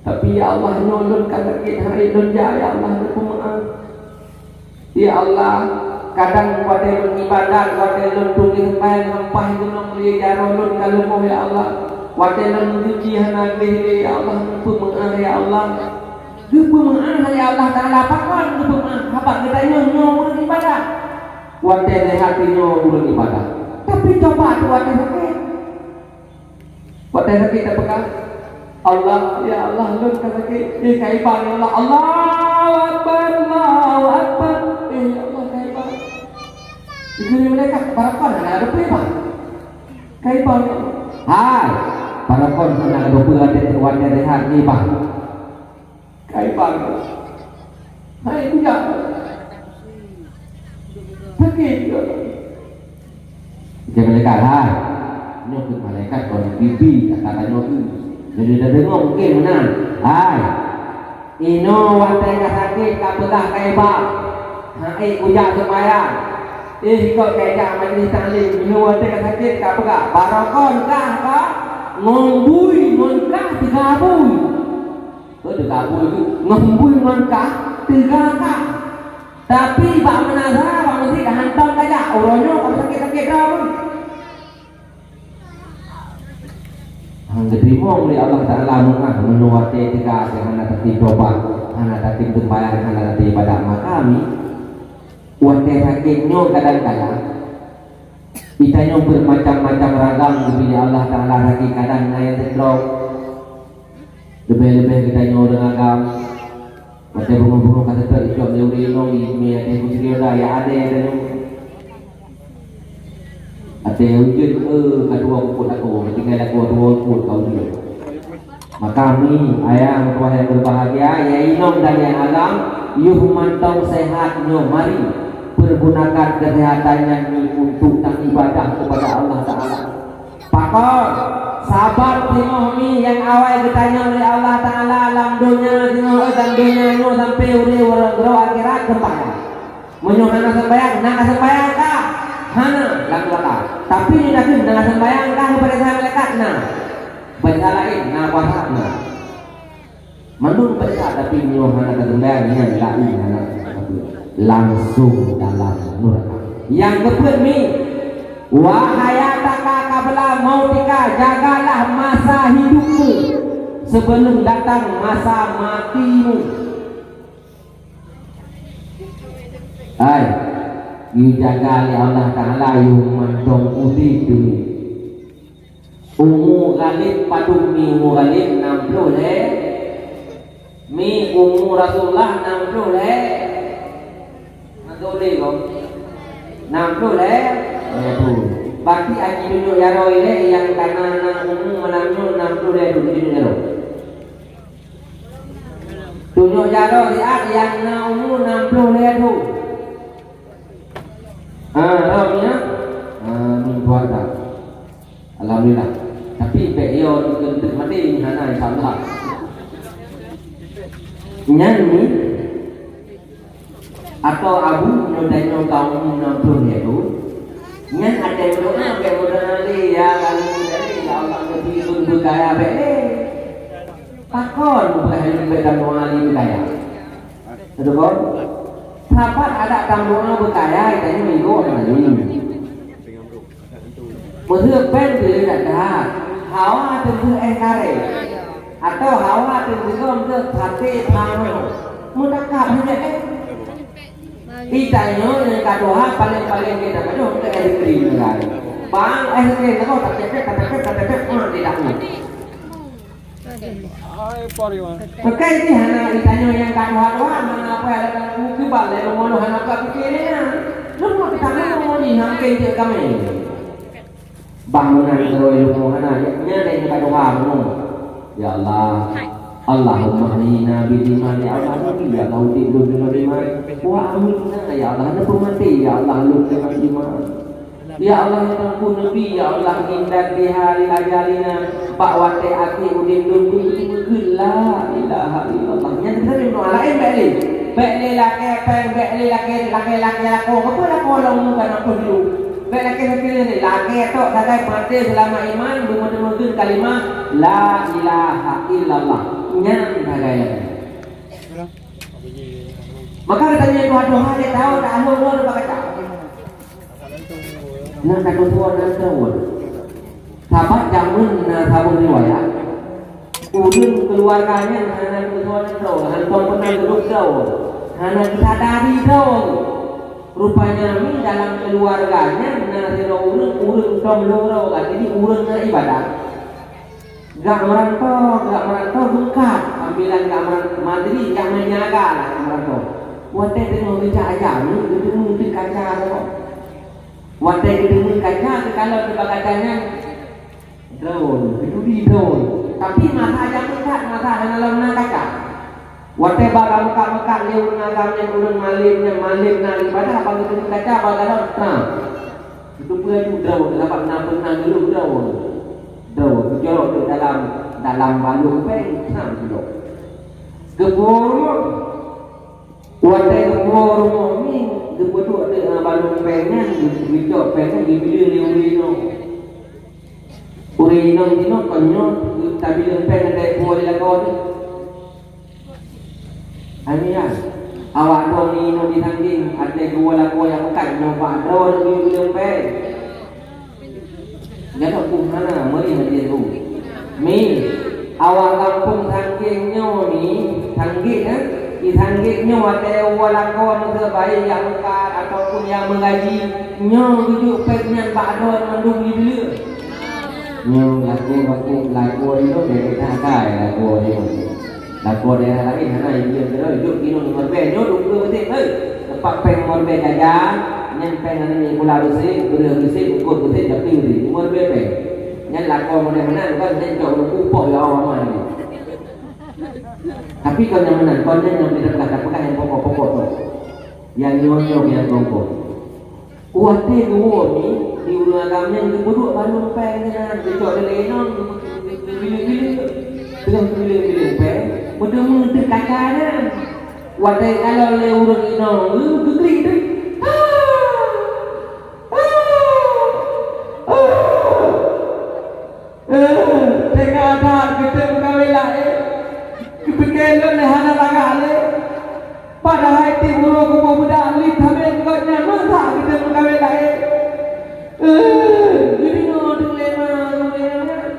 Tapi ya Allah, nyoe lôn ka sakét, han ék lôn jak, ya Allah, neupeumeu'ah. Ya Allah, kadang watée lôn ibadat, watée lôn tuléh seumayang, sampah gunong lé jaroe lôn ka leumoh, ya Allah. Watée lôn suci hana gleh lé, ya Allah, neupeumeu'ah, ya Allah. Geupeumeu'ah lé Allah Taala, pakon geupeumeu'ah? Sabab geutanyoe nyoe ureuëng ibadat. Watée sehat nyoe ureuëng ibadat. Tapi coba tu watée sakét. Watée sakét tapeugah, "Allah, ya Allah, lôn ka sakét." Eh, ka iban, ya Allah. Allahu Akbar, Allahu Akbar. Eh, ya Allah, ka iban. Dikirém malaikat, "Barakon hana geupeue iban?" Ka iban. Hai, barakon hana geupeue watée, watée sehat iban. Ka iban. Hai, bujang. Keu malaikat, hai. Nyoe keu malaikat kon bibi kata tanyoe tu. Jadi dah dengar mungkin meunan. Hai. Inoe watèe ka sakét ka peugah keu iba. Hai kujak seumayang. Eh, ikot keu jak majlis taklim. Inoe watèe ka sakét ka peugah. Barokon kah ka? Ngon bui, ngon kah teuga bui. Keu teuga bui tu, ngon bui ngon kah teuga kah. Tapi bak meunasah, bak meuseujid hántom tajak, uroe nyoe ka sakét-sakét droe pun. Han geuteurimong lé Allah Taala meungaih meunyoe watèe teuga hana teuti tobat, hana teuti seumayang, hana teuti ibadat maka mi. Watèe sakét nyoe kadang-kadang, geutanyoe beumacam-macam ragam geubri lé Allah Taala sakét, kadang na nyang stroke. Leubeh-leubeh geutanyoe ureueng agam. Watèe beungoh-beungoh ka seutôt icok lé ureueng inong, i mi até putri Yoda, ya adé tanyoe. Até ujeuen, eh, ka tuwoe kukut lakoe, tinggai lakoe tuwoe kukut ka ujeuen. Maka mi, ayah meutuwah nyang berbahagia, ya inong dan ya agam, yoh mantong sehat nyoe mari pergunakan kesehatan nyan mi untuk taibadah kepada Allah Taala. Pakon? Sabab singoh mi nyang awai geutanyong lé Allah Taala lam donya singoh, eh, lam donya nyoe sampoe uroe, uroe akhirat seumayang. Meunyoe hana seumayang, na ka seumayang ka? Hana, lam neuraka. Tapi nyoe takheun na seumayang ka, bak desya malaikat na. Bak desya laén na, kuasa na. Mandum peurintah, tapi meunyoe hana taseumayang, nyan laén hana sapeue. Langsung dalam neuraka. Nyang keupeuet mi, wa hayataka qabla mautika, jagalah masa hidupmu sebelum datang masa matimu. Hai, geujaga lé Allah Taala yoh mantong udeb dunia. Umu Ghalib padum mi umu Ghalib? Nam ploh lhèe. Mi umu Rasulullah nam ploh lhèe. Mantong lé kong. Nam ploh lhèe. Lhèe ploh. Berarti aji tunjuk jaroe lé nyang ka na, na umu malam nyoe nam ploh lhèe thôn tunjuk jaroe. Tunjuk jaroe siat nyang na umu nam ploh lhèe thôn. Ah, ram ya. Ah, min puasa. Alhamdulillah. Tapi bèk yo dikeunteuk maté ni hana, insya Allah. Nyan ni atau abu nyoe dan nyoe kaum enam puluh ya tu. Nyan ada doa bèk doa ni ya, lalu dari ya Allah, lebih berkaya bèk ni. Pakon bukan bèk dan doa ni berkaya. Betul kan? Sahabat ada tamu beukaya, tanya minggu hari ini. Meuheueh péng teuh that-that, hawa teuh éh karé, atau hawa teuh sigom teuh saté pha meunoe. Meutakab hana éh. Di tanyoe nyang ka tuha paléng-paléng gét tapajoh keu es krim nyan. Bang es krim nyan, tapék-pék, tapék-pék, tapék-pék, meunan di dalam. Hai, pariwan. Pakai jih hana geutanyoe nyang ka tuha-tuha, hana apa ada dalam buku bal, lalu mono hana apa pikir dia. Lu mau kita mau ni, hangke je kami. Bangunan terus ilmu hana, nya, nya ada yang ka tuha mono. Ya Allah. Allahumma ahyina bil iman, ya Allah, ya Allah, udip lun dengan iman. Wa amitna, ya Allah, hana peumaté, ya Allah, lun dengan iman. Ya Allah, ya Tuhanku Nabi, ya Allah, inda biha lil ajalina, bak watèe akhé udép lôn, keu meukeun la ilaha illallah. Nyan teuka lôn doa laén bèk lé. Bèk lé lakèe péng, bèk lé lakèe, lakèe, lakèe lakoe. Apa lakoe lôn muka nak peue dulu? Bèk lakèe sakét lé. Lakèe tok sagai maté seulama iman, beumeuteumeukeun kalimah la ilaha illallah. Nyan sagai lakèe. Maka katanya Tuhan, Tuhan dia tahu dah ahli Allah dah baca. Nak kata Tuhan nak tahu. Sahabat jameun na saboh riwayat. Ureueng keuluwarga nyan hana geutuan droe, hana pernah geudong droe, hana geusadari droe. Rupanya mi dalam keuluwarga nyan na sidroe ureueng, ureueng tom lôn droe, jadi ureueng na ibadat. Gak meurantô, gak meurantô beungkat, sambilan gak meurantô, mandiri gak meujaga lah gak meurantô. Watèe teungoh geujak aja, geuteumé teuh kaca droe. Watèe geuteumé kaca, geukalon teuh bak kaca nyan, droe, geuturi droe. Tapi masa jameun that, masa hana lom na kaca. Watée bak meukat-meukat lé ureuëng agam nyan, ureuëng malem nyan, malem na ibadah, bak geuteupeue kaca, bak gadôh, na. Geuteupeue aju droe, sabab na peureunah geuleuh droe. Droe, geujorok teuk dalam, dalam balong péng, na geujorok. Geupuwoe rumoh. Watée geupuwoe rumoh nyan, geupeuduek teuk, na, balong péng nyan, geu-, geucok péng nyan, geubileue lé ureuëng inong. Ureuëng inong jinoe kon nyoe, tabileue péng, watée puwoe di lakoe nyan. Hai mian, awak droeneuh nyoe di Tanggeng, até geuwoe lakoe nyang meukat nyoe bak droeneuh geuyue bileueng péng. Nyan peue hana meuri hati tu. Mi, awak gampông Tanggeng nyoe mi, Tanggeng, eh? Di Tanggeng nyoe watée woe lakoe meuseubayi nyang meukat ataupun nyang meugaji, nyoe geujok péng nyan bak droeneuh mandum di bileueng. Nyoe lakoe gampông, lakoe nyoe dari Tanggeng, lakoe nyoe. Lakoe daerah laén hana, ié keudroe, duek inoe limong ribèe, nyoe dua ploh persen, hei. Teumpat péng limong ribèe jajan, nyan péng hana, nyoe pula beuséh, beureuh beuséh, eungkôt beuséh, tapi beuséh, limong ribèe péng. Nyan lakoe model meunan, kon nyan cok ureuëng kupoh ya Allah mah nyoe. Tapi kon nyang meunan, kon nyan nyang tidak peugah, tak peugah nyang pokok-pokok tu. Nyang nyoe-nyoe nyang pokok. Watée geuwoe mi, di ureuëng agam nyan geupeuduek balong péng nyan, geucok dilèe inong, geubileue-bileue. Teungoh geubileue-bileue péng, meuteumé teuk kaca nyan. Watée kalon lé ureuëng inong, geuklik teuk. Ah! Ah! Ah! Eh, teuka that geutem meukawen laén. Geupike lôn lé hana lagak lé. Padahai tiep uroe kuboh beudak lé tabeng gobnyan, masa geutem meukawen laén. Eh, geudeungoe teuk lé ma geutem meukawen laén.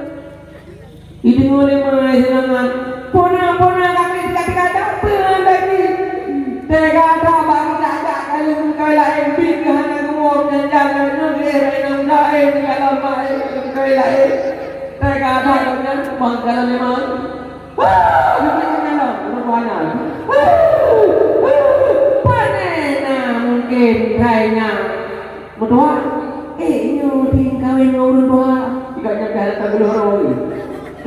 Geudeungoe lé ma seunangan. Pona, pona, kaki teuka-teuka, peue lagi. Teuka that bak geujak-jak kali meukawen laén, bit keu hana geuwoe, janjan lagée nyoe lé, inong laén, kalon laén, meukawen laén. Teuka that gobnyan, bang kalon lé ma. Wah, geupeugah nyan lom, ureuëng tuha nyan. Wah, wah, pane na mungken hai nyan meutuha? Eh, nyoe ting kawen ngon ureuëng tuha. Jika nyan dah datang geuluh roh ni.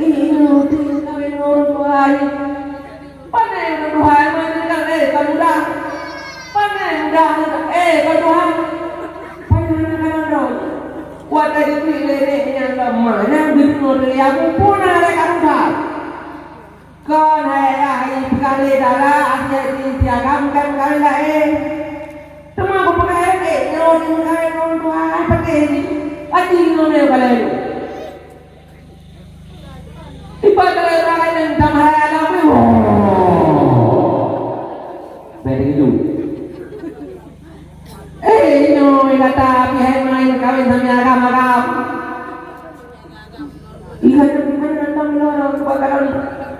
Eh, nyoe ting kawen ngon ureuëng tuha ni. Pane ureuëng tuha, eh, pane muda. Pane muda, eh, ureuëng tuha. Pane hana kalon droe. Watée geuklik lé nek nyan lom, ma nyan geudeungoe teuria bubena lé ka muda. Kon hai yah, ipeugah lé dara, até di siagam kan kawin laén. Teuma beupeugah lé nyoe di meukawen ngon tuha, ai patéh jih. Aji ngon lé balée nyoe. Ibarat lé balée nyan tam hai alam, woe. Bèk teukeujot. Eh, nyoe gata pih hai main kawin samé agam-agam. Iya, tapi hana tam lorong, buat kalon,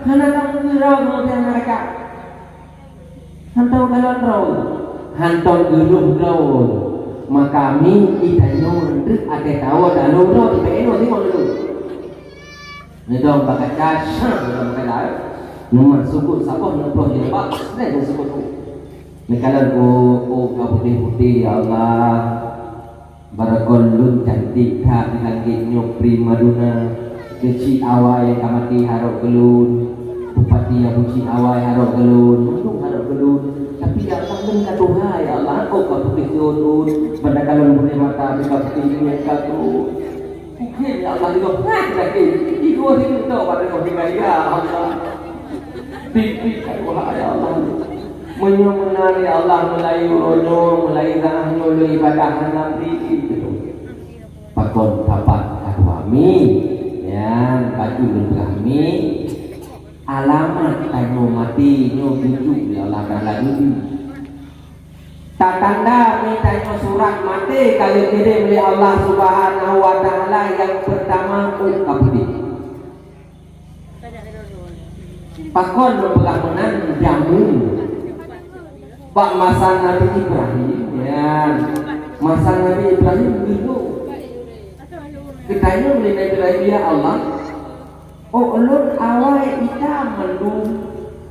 hana tam lorong, dia mereka. Hantong kalon droe, hantong geuluh droe. Maka mi itanyoe reuk até tawoe dalam droe, di P N O tengok dulu. Nidong bagaca syang dalam kala. Numa sukut saboh neupoh jilbab, dan sukut tu. Ni kalon, oh, oh, ka putih-putih, ya Allah. Barakon lôn cantik that di langét nyoe, primadona. Keuchik awai ka maté harok keu lôn. Bupati nyang bucik awai harok keu lôn. Mandum harok keu lôn. Tapi ya Allah, lôn ka tuha, ya Allah. Oh, ka putih thôn-thôn. Banda kalon buleuen mata, tapi ka putih ngieng ka thôn. Mungkin, ya Allah, di gob nyan sakét. Di dua situ tok pada gob tinggai, ya Allah. Titik kat wahai Allah. Meunyoe meunan, ya Allah, meulayeue uroe nyoe, meulayeue saát nyoe lôn ibadah hana bri itu. Pakon tapat ka tuha mi? Nyan baju lôn peugah mi. Alamat tanyoe maté nyoe geujok lé Allah Taala geubri. Tatanda mi tanyoe surat maté ka geukirém lé Allah Subhanahu wa Taala, nyang peurtama ôt ka putih. Pakon lôn peugah meunan? Jameun. Bak masa Nabi Ibrahim, ya. Masa Nabi Ibrahim dulu. Geutanyong lé Nabi Ibrahim, "Ya Allah, ôk lôn awai itam mandum,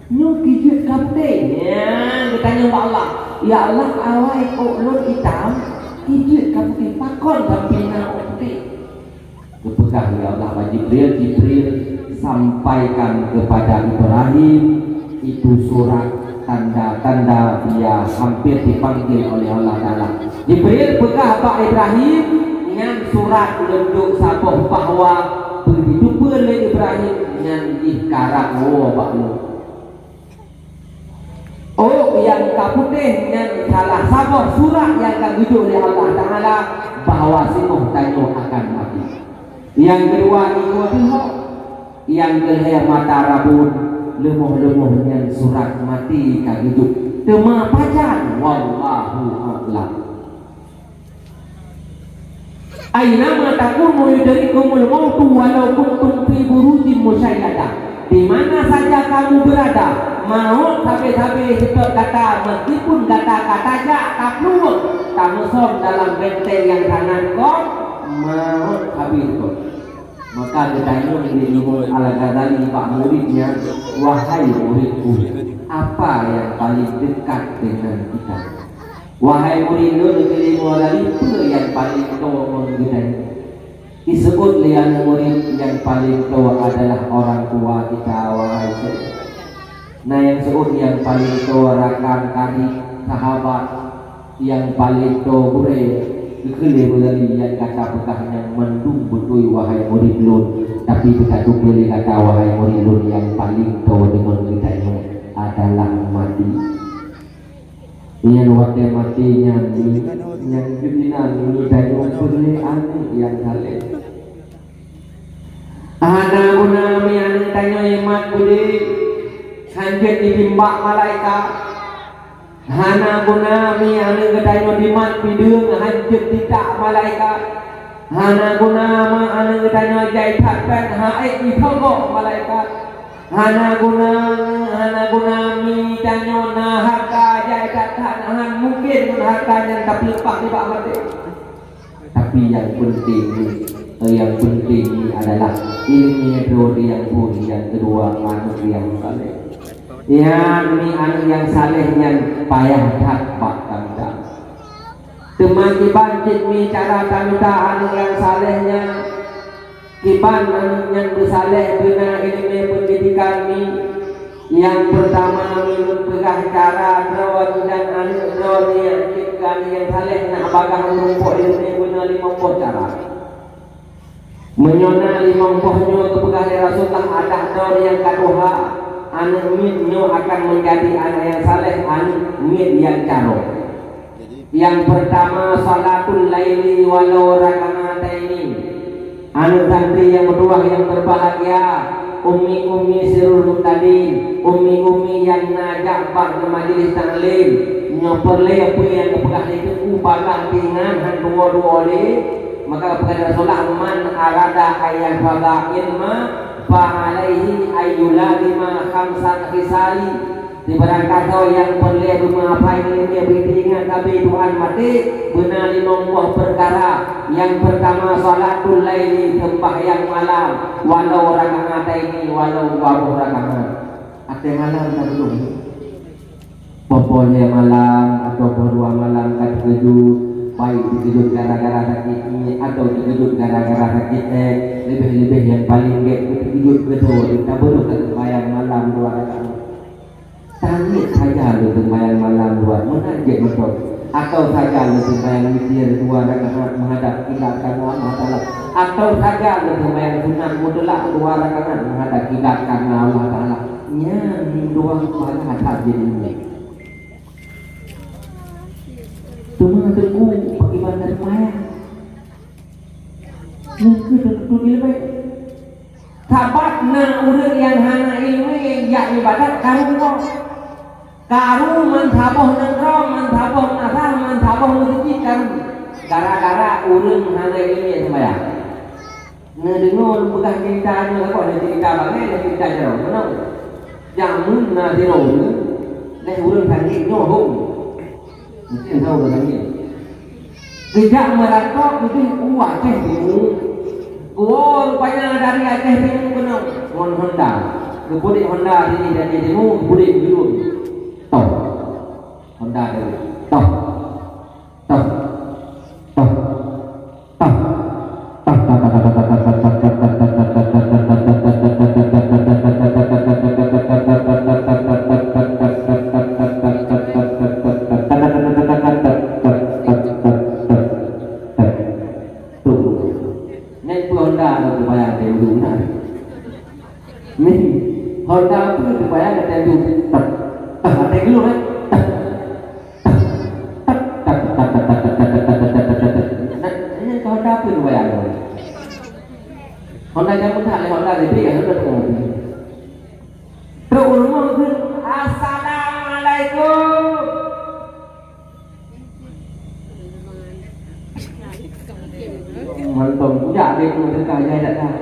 nyoe keu jeuet ka putéh." Ya, geutanyong bak Allah, "Ya Allah, awai ôk lôn itam, keu jeuet ka putéh, pakon sampoe na ôk putéh?" Geupeugah lé Allah bak Jibril, "Jibril, sampaikan kepada Ibrahim, Itu surat tanda-tanda dia hampir dipanggil oleh Allah Taala. Jibril peugah bak Ibrahim, "Nyan surat lôn duek saboh bahwa peue jiteupeue lé Ibrahim nyan jih karab woe bak lôn." Oh, nyang ka putéh nyan salah saboh surat nyang ka geujok lé Allah Taala bahwa singoh tanyoe akan maté. Nyang keudua, igoe teuhok. Nyang keulhèe, mata rabun, leumoh-leumoh nyan surat maté ka geujok. Teuma pajan, wallahu a'lam. Aina ma takunu yudrikumul mautu walau kuntum fi burujin musyayyadah. Di mana saja kamu berada, maut sabe-sabe seutôt gata, meskipun gata ka tajak, ka plueng, tameusom dalam benteng nyang sangat koh, maut sabe seutôt. Maka geutanyong lé Imam Al-Ghazali bak muridnya, "Wahai muridku, apa yang paling dekat dengan kita?" Wahai murid lôn, keu Imam Ghazali, peue nyang paleng toe ngon geutanyoe? Disebut lé aneuk murid, nyang paleng toe adalah orang tua kita, wahai syekh. Na nyang seuôt nyang paleng toe rakan karib, sahabat, nyang paleng toe gurèe. Geukheun lé Imam Ghazali, nyang gata peugah nyan mandum beutôi, wahai murid lôn, tapi teuka teupeue lé gata, wahai murid lôn, nyang paleng toe deungon geutanyoe adalah maté. Nyan watèe maté nyan, nyang jeuet inan, geutanyoe peureulèe aneuk nyang saleh. Hana guna mi aneuk tanyoe jimat beudé, hanjeuet jitimbak malaikat. Hana guna mi aneuk geutanyoe jimat bideueng, hanjeuet jitak malaikat. Hana guna ma aneuk geutanyoe jai that pèng, hana ék jitogok malaikat. Hana guna, hana guna mi tanyoe na hareuta jai that-that, hana mungken ngon hareuta nyan tapeuleupah nibak maté. Tapi nyang peunteng, nyang peunteng adalah ileumèe droe nyang phôn, nyang keudua aneuk nyang saleh. Nyan mi aneuk nyang saleh nyan payah that bak gata. Teuma kiban cit mi cara tamita aneuk nyang saleh nyan? Kiban aneuk nyang beusaleh beuna ileumèe peundidikan mi. Nyang peurtama, mi lôn peugah cara droe dan aneuk droe nyan cit keu aneuk nyang saleh na bagaih meurumpok ileumèe beuna limong boh cara. Meunyoe na limong boh nyoe geupeugah lé Rasulullah, adak droe nyang ka tuha, aneuk miet nyoe akan meunjadi aneuk nyang saleh, aneuk miet nyang carông. Nyang peurtama, shalatul laili walau rak'ataini. Aneuk santri nyang meutuwah nyang beubahgia, ummi-ummi sirul muhtadin, ummi-ummi nyang na jak bak majelis taklim, nyoe peureulèe peue nyang geupeugah lé Teungku, bagaih teuingat han tuwoe-tuwoe lé, maka geupeugah lé Rasulullah, "Man arada an yahfaza ilma, fa alaihi an yulazima khamsan khisali." Sibarang gata nyang peureulèe beumeuhafai ileumèe, beuteuingat sabe Tuhan maté, beuna limong boh peukara. Nyang peurtama, shalatul laili, seumbahyang malam, walau rak'ataini, walau dua boh rakaat. Watèe malam ka beudôh. Poh-poh lhèe malam atawa poh dua malam ka teukeujot, baik teukeujot gara-gara sakét miet atawa teukeujot gara-gara sakét èk, leubèh-leubèh nyang paleng gèt teukeujot keudroe, ka beudôh ka seumbahyang malam dua rakaat. Tangieng saja lôn seumbahyang malam dua, meunan jeuet mantong. Atau saja lôn seumbahyang witir dua rakaat meuhadap kiblat kareuna Allah Taala. Atau saja lôn seumbahyang sunat mutlak dua rakaat meuhadap kiblat kareuna Allah Taala. Nyan dua pahala that jeuet ilmu. Teuma Teungku, pakriban that seumbahyang? Nyan keuh teuntèe ilmu. Sabab na ureueng nyang hana ileumèe jak ibadat karu ngon. Karu meusaboh nanggroe, meusaboh meunasah, meusaboh meuseujid karu. Gara-gara ureueng hana ileumèe seumbahyang. Neudeungoe lôn peugah ceurita nyoe saboh, na ceurita bangai, na ceurita jaroe. Meunan. Jameun na sidroe ureueng, lheuh ureueng sakét nyoe hom. Mungken tahu dah lagi. Geujak meurantau udeh u Aceh Timu. Geuwoe rupanya dari Aceh Timu keunoe ngon Honda. Geupuléh Honda dari Aceh Timu, geupuléh geujuluk. Toh. Honda dari. Toh. Toh. Toh. Toh. Toh. Apa tu bayang kata tu? Tak, tak, tak, tak, tak, tak, tak, tak, tak, tak, tak, tak, tak, tak, tak, tak, tak, tak, tak. Nak, nak kau tak apa tu bayang? Honda kamu tak leh Honda jadi kan Honda tu. Trok u rumoh kheun, "Assalamualaikum." Mantong, jak deh tu teuka jai dak dah.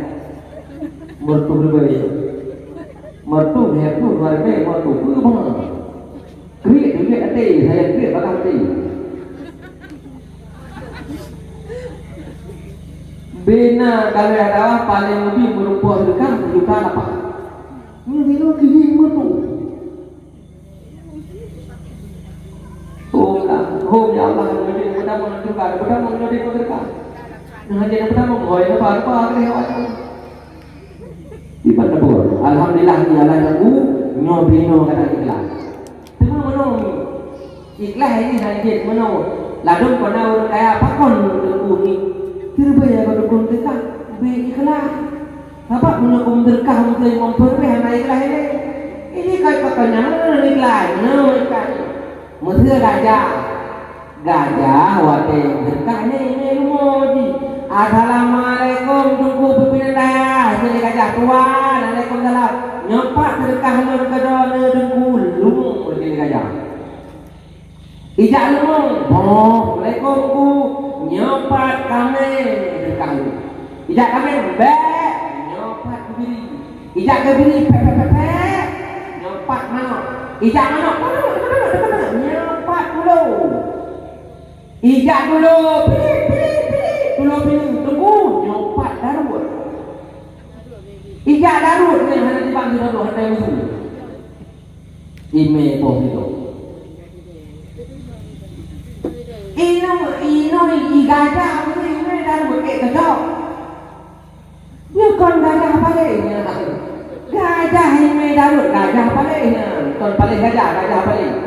Mertu beureubai. Mertu lhèe ploh dua ribèe, mertu peue bang. Kriet duit até, saya kriet bagaih até. Bina galéh dakwah paléng leubèh meurumpok seudeukah seujuta lapan. Nyoe bina keuhie meutu. Oh, lah. Oh, ya Allah, nyoe beutamong seudeukah, beutamong nyoe seudeukah. Nah, jadi beutamong, hôi, leupah, leupah, leupah, leupah. Iban tabur. Alhamdulillah, ya Allah, nyoe bina kata ikhlas. Teuma meunoe ikhlas ini hana jeuet meunoe. Ladôm kona ureueng kaya pakon teungku ni. Siribèe ya keu dukun teuka, bèk ikhlas. Sabab meunyoe keu meudeurekah meuteumé imam peureubèe hana ikhlas ilèe. Ini kai pakon nyang meunoe ikhlas, meunoe ikhlas. Meuseue gajah. Gajah watèe meudeurekah nyan imé rumoh jih. "Assalamualaikum, Teungku Pimpinan Dayah." Jadi gajah, "Tuan, alaikumsalam." "Nyoe pat seudeukah lôn keu droeneuh Teungku." Lôn jadi gajah. Ijak leumo, "Boh, assalamualaikum, Bu." "Nyoe pat tamé seudeukah lôn." Ijak tamé, "Bèk." "Nyoe pat keubiri." Ijak keubiri, "Pèk, pèk, pèk, pèk." "Nyoe pat manok." Ijak manok, "Peuduek, peuduek, peuduek." "Nyoe pat pulo." Ijak tulo, "Pirit, pirit, pirit." Tulo pineung, "Teungku, nyoe pat daruet." Ijak daruet nyan hana jiban sidroe, hana isu. Imé boh sidroe. Inoe, inoe, i gajah, inoe daruet, ék keudok. Nyoe kon gajah paléh nyan. Gajah imé daruet, gajah paléh nyan. Kon paléh gajah, gajah paléh.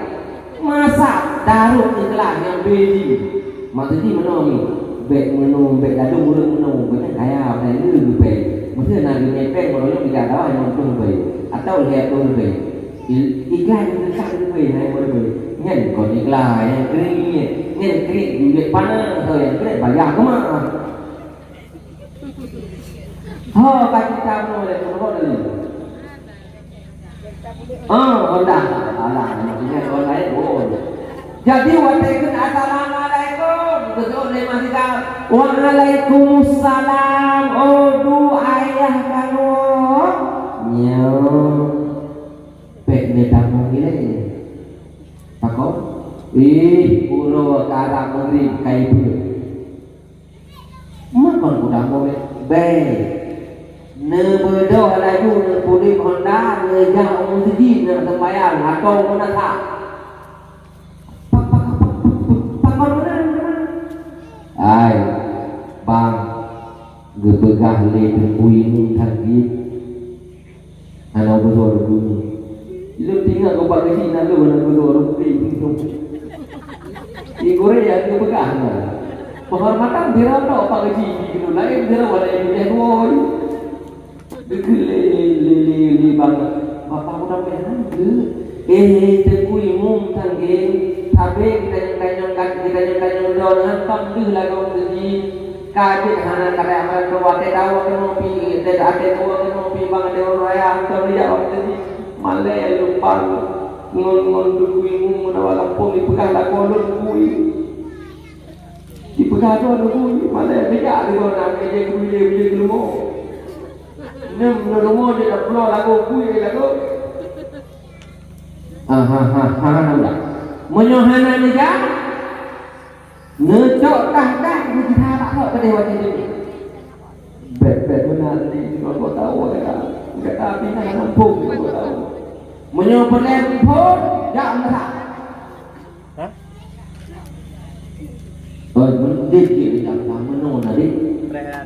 Masa daruet ikhlas nyang bèe jih. Maksud jih meunoe nyoe. Bèk meunoe, bèk ladôm ureueng meunoe. Bèk kaya, bèk lé geupèng. Meusti na geumè pèng, meunyoe bijak dawa nyang untung bèe. Atau lhèe ploh ribèe. I-, ikhlas nyang teuka ribèe, hai ploh ribèe. Nyan kon ikhlas, nyang keuring nyan. Nyan keuring duit panas, nyang keuring bayar keumah. Ho, ka cita mu lé, mu lé. Ah, Honda. Alah, maksudnya Honda itu. Jadi, watèe kheun, "Assalamualaikum." Geuseuôt lé Mak Sika, "Waalaikumsalam." Oh, du ayah kamoe. Nyoe. Pèk lé tamong ilèe. Pakon? Ih, uroe karab Maghrib, kai peue. Makon kuda moe bèe. Neubeudôh laju neupuléh Honda, neujak u meuseujid, neuseumbayang, atau meunasah. Pak, pak, pak, pak, pak, pakon meunan, meunan? Hai, bang, geupeugah lé Teungku Imum that jih. Hana beutôi Teungku. Lôn teuingat keu Pak Geuchik na lôn hana beutôi Teungku. Di Korea geupeugah na. Penghormatan bira tok Pak Geuchik di gunong laén bira pada di dua. Dikeue lé, lé, lé, lé bang. Bapak udah pernah ke? Eh, Teungku Imum tanggeng. Sabe kita nyang tanyong, kita nyang tanyong lôn hantom deuh lagoe teuji. Ka jeuet hana karya meunan watèe tawoe keunoe pih, watèe tawoe keunoe pih bang, watèe uroe raya hantom rijak watèe teuji. Malèe lumpang ngon, ngon Teungku Imum meunawar gampông jipeugah lakoe lôn bui. Jipeugah droe lôn bui, malèe bijak deungon aneuk jih bui lé, bui lé keu leumo. Nyan leumo jeuet dak pulo lagoe bui lé lagoe. Aha, ha, ha, ha, ha. Meunyoe hana neujak, Neucok kah-kah, neujak bak kok keudeh watèe nyoe. Bèk-bèk meunan di, di kota Wara. Gata pinah gampông di kota Wara. Meunyoe peureulèe phôn, jak meusa. Hah? Oh, meunan jih, jih, jak meusa. Meunoe na, Dik.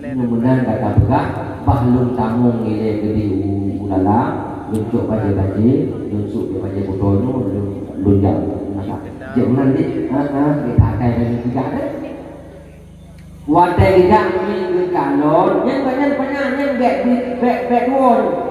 Meunyoe meunan gata peugah, bah lôn tamong ilèe keudeh u, u dalam, lôn cok bajèe-bajèe, lôn sôk bajèe butôi nyoe, lôn, lôn jak meusa. Cék meunan, Dik. Ha, ha, bèk sagai lagèe geujak, deh. Watèe geujak miet geukalon, nyan, nyan, nyan, nyan bèk, bèk, bèk tuwö.